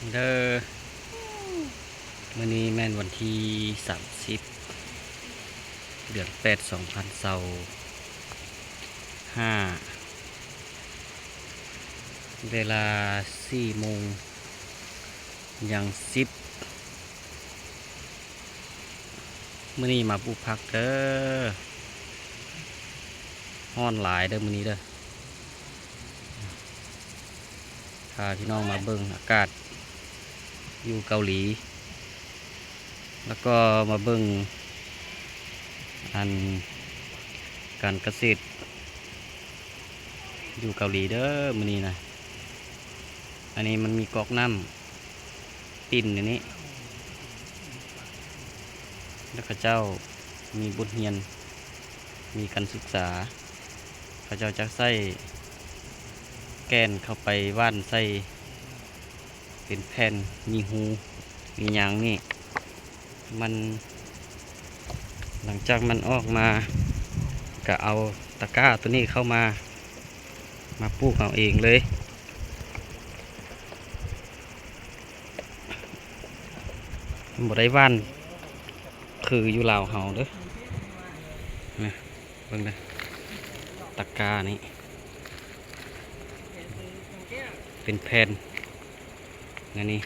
ເດີ ມື້ນີ້ແມ່ນວັນທີສາມສິບ ເດືອນແປດ ສອງພັນຊາວຫ້າ ເວລາສີ່ໂມງ ຍັງສິບ ມື້ນີ້ມາປູກຜັກເດີ ຮ້ອນຫຼາຍເດີມື້ນີ້ເດີ. ພາພີ່ນ້ອງມາເບິ່ງອາກາດຢູ່ເກົາຫຼີ ແລ້ວກໍມາເບິ່ງອັນການກະເສດຢູ່ເກົາຫຼີເດີມື້ນີ້ນະ. ອັນນີ້ມັນມີກອກນ້ຳ ປິ່ນຢູ່ນີ້ ແລ້ວເຂົາເຈົ້າມີບົດຮຽນ ມີການສຶກສາ ເຂົາເຈົ້າຈະໃຊ້ແກ່ນເຂົ້າໄປຫວ່ານໃສ່ເປັນແຜ່ນ ມີຮູ ມີຫຍັງນີ້ ມັນ ຫຼັງຈາກມັນອອກມາ ກະເອົາຕະກ້າໂຕນີ້ເຂົ້າມາ ມາປູກເອົາເອງເລີຍ. ບໍ່ໄດ້ຫວ່ານຄືຢູ່ລາວເຮົາເດີ ນະ ເບິ່ງເດີ ຕະກ້ານີ້ເປັນແຜ່ນ ແນວນີ້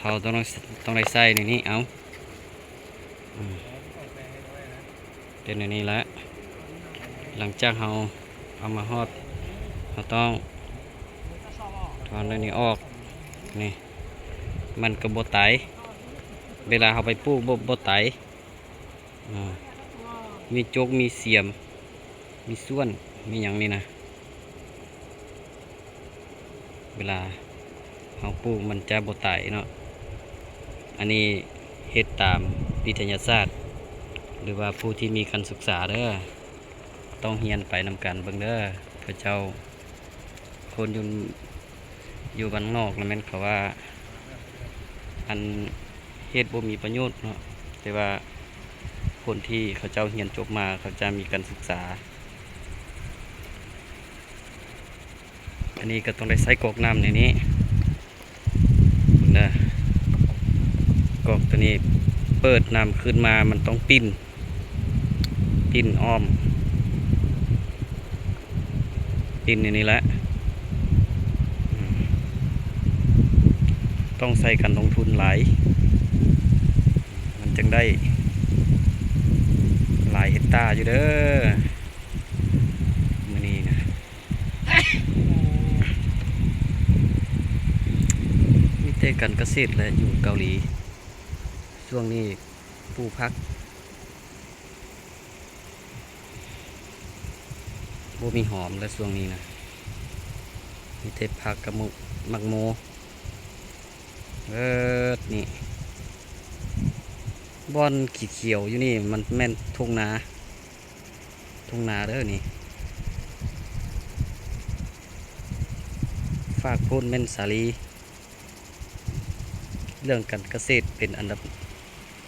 ເຮົາຕ້ອງ ຕ້ອງໄດ້ໃສ່ໃນນີ້ ເອົາ ອືມ ເປັນແນວນີ້ແຫຼະ. ຫຼັງຈາກເຮົາເອົາມາຮອດ ເຮົາຕ້ອງຖອນແນວນີ້ອອກ ນີ້ ມັນກໍບໍ່ໄຕ ເວລາເຮົາໄປປູກ ບໍ່ ບໍ່ໄຕ ອາ ມີຈົກ ມີສຽມ ມີສ້ວນ ມີຫຍັງນີ້ນະ ເວລາເຮົາປູກມັນຈະບໍ່ໄຕເນາະ. ອັນນີ້ເຮັດຕາມວິທະຍາສາດ ຫຼືວ່າຜູ້ທີ່ມີການສຶກສາເດີ ຕ້ອງຮຽນໄປນຳກັນເບິ່ງເດີ ເຂົາເຈົ້າ ຄົນຢູ່ ຢູ່ບ້ານນອກລະແມ່ນເຂົາວ່າ ອັນເຮັດບໍ່ມີປະໂຫຍດເນາະ ແຕ່ວ່າຄົນທີ່ເຂົາເຈົ້າຮຽນຈົບມາ ເຂົາຈະມີການສຶກສາ. ອັນນີ້ກໍຕ້ອງໄດ້ໃຊ້ກອກນ້ຳໃນນີ້ ເບິ່ງເດີ ກອກໂຕນີ້ເປີດນ້ຳຂຶ້ນມາ ມັນຕ້ອງປິ່ນ ປິ່ນອ້ອມ ປິ່ນຢູ່ນີ້ແຫຼະ ອືມ ຕ້ອງໃຊ້ການລົງທຶນຫຼາຍ ມັນຈຶ່ງໄດ້ຫຼາຍເຮັກຕາຢູ່ເດີ ມື້ນີ້ນະ. ມີແຕ່ການກະເສດແຫຼະຢູ່ເກົາຫຼີ ຊ່ວງນີ້ປູກຜັກ ບໍ່ມີຫອມແລ້ວຊ່ວງນີ້ນະ ມີແຕ່ຜັກກັບໝາກ ໝາກໂມ ເບີດນີ້ ບ່ອນຂຽວໆຢູ່ນີ້ມັນແມ່ນທົ່ງນາ ທົ່ງນາເດີນີ້ ຟາກພຸ້ນແມ່ນສາລີ. ເລື່ອງການກະເສດເປັນອັນດັບ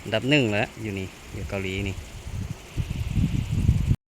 ອັນດັບໜຶ່ງແຫຼະ ຢູ່ນີ້ ຢູ່ເກົາຫຼີນີ້